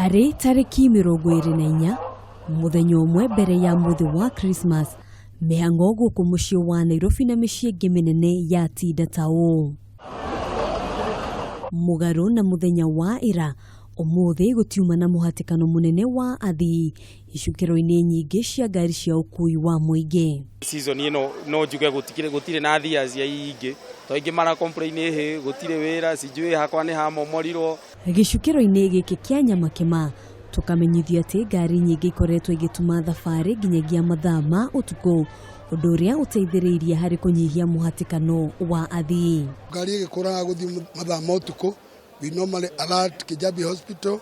Arĩ tarĩki 24, mũthenya ũmwe mbere ya mũthĩ wa Christmas, mĩhang'o gũkũ mũciĩ wa Nairobi na mĩciĩ ĩngĩ mĩnene yatinda ta ũũ. Mũgarũ na mũthenya wa ira, ũmũthĩ gũtiuma na mũhatĩkano mũnene wa athii icukĩro-inĩ nyingĩ cia ngari cia ũkui wa mũingĩ. Season ĩno no njuge gũtirĩ na athii aingĩ, to aingĩ mara complain hĩ gũtirĩ wĩra, sijui hakwa nĩ hamomorirwo. Gĩcukĩro-inĩ gĩkĩ kĩa Nyamakĩma tũkamenyithio atĩ ngari nyingĩ ikoretwo igĩtuma thabarĩ nginyagia mathaa ma ũtukũ, ũndũ ũrĩa ũteithĩrĩirie harĩ kũnyihia mũhatĩkano wa athii. Ngari ĩgĩkũraga gũthiĩ mathaa ma ũtukũ, we normally alert Kijabi Hospital,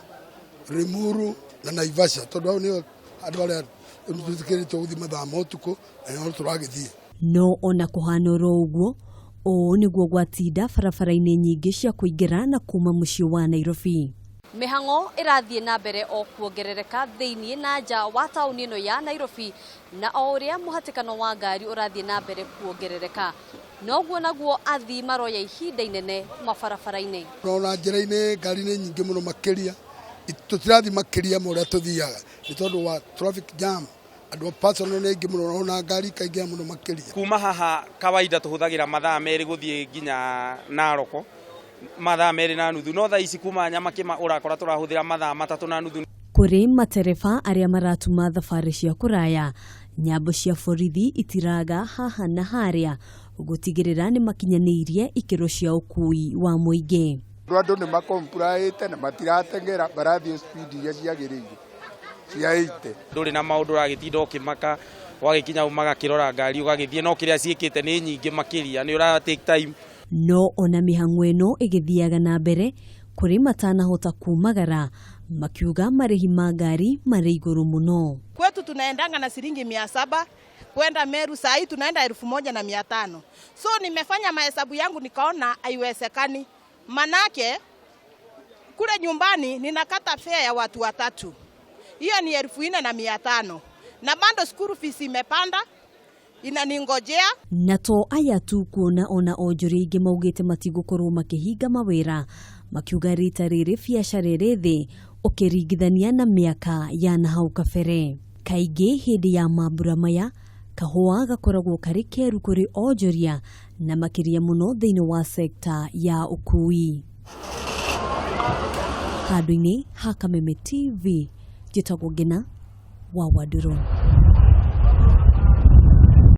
Limuru na Naivasha, tondũ hau nĩho andũ arĩa twĩtĩkĩrĩtwo gũthiĩ mathaa ma ũtukũ na nĩho tũragĩthiĩ. No ona kũhana oro ũguo, ũũ nĩguo gwatinda barabara-inĩ nyingĩ cia kũingĩra na kuma mũciĩ wa Nairobi. Mĩhang'o ĩrathiĩ na mbere o kuongerereka thĩinĩ na nja wa taũni ĩno ya Nairobi, na o ũrĩa mũhatĩkano wa ngari ũrathiĩ na mbere kuongerereka, noguo naguo athii maroya ihinda inene mabarabara-inĩ. Ona njĩra-inĩ ngari nĩ nyingĩ mũno makĩria, tũtirathiĩ makĩria ma ũrĩa tũthiaga nĩ tondũ wa traffic jam, andũ a personal nĩ aingĩ mũno ona ngari ikaingĩha mũno makĩria. Kuma haha kawaida tũhũthagĩra mathaa 2 gũthiĩ nginya Naroko, mathaa 2.5, no thaa ici kuma Nyamakĩma ũrakora tũrahũthĩra mathaa 3.5. Kũrĩ matereba arĩa maratuma thabarĩ cia kũraya, nyambo cia borithi itiraga haha na harĩa gũtigĩrĩra nĩ makinyanĩirie ikĩro cia ũkui wa mũingĩ. Andũ nĩ makomplaĩte na matirateng'era, marathiĩ speed iria ciagĩrĩire cia 80. Ndũrĩ na maũndũ ũragĩtinda ũkĩmaka, wagĩkinya hau magakĩrora ngari ũgagĩthiĩ, no kĩrĩa ciĩkĩte nĩ nyingĩ makĩria, nĩ ũra take time. No ona mĩhang'o ĩno ĩgĩthiaga na mbere, kũrĩ matanahota kumagara makiuga marĩhi ma ngari marĩ igũrũ mũno. Kwetu tunaendanga na shilingi 700 kwenda Meru, saa hii tunaenda 1500. So nimefanya mahesabu yangu nikaona haiwezekani. Manake kule nyumbani ninakata fare ya watu watatu. Hiyo ni 4500. Na bado school fees imepanda, inaningojea. Na to aya tu kuona ona onjoria aingĩ maugĩte matigũkorwo makĩhinga mawĩra, makiuga rita rĩrĩ biacara ĩrĩ thĩ ũkĩringithania na mĩaka ya na hau kabere. Kaingĩ hĩndĩ ya mambura maya, kahũa gakoragwo karĩ keru kũrĩ onjoria na makĩria mũno thĩinĩ wa sekta ya ũkui. Handũ-inĩ ha Kameme TV, njĩtagwo Ngina wa Wandũrũ.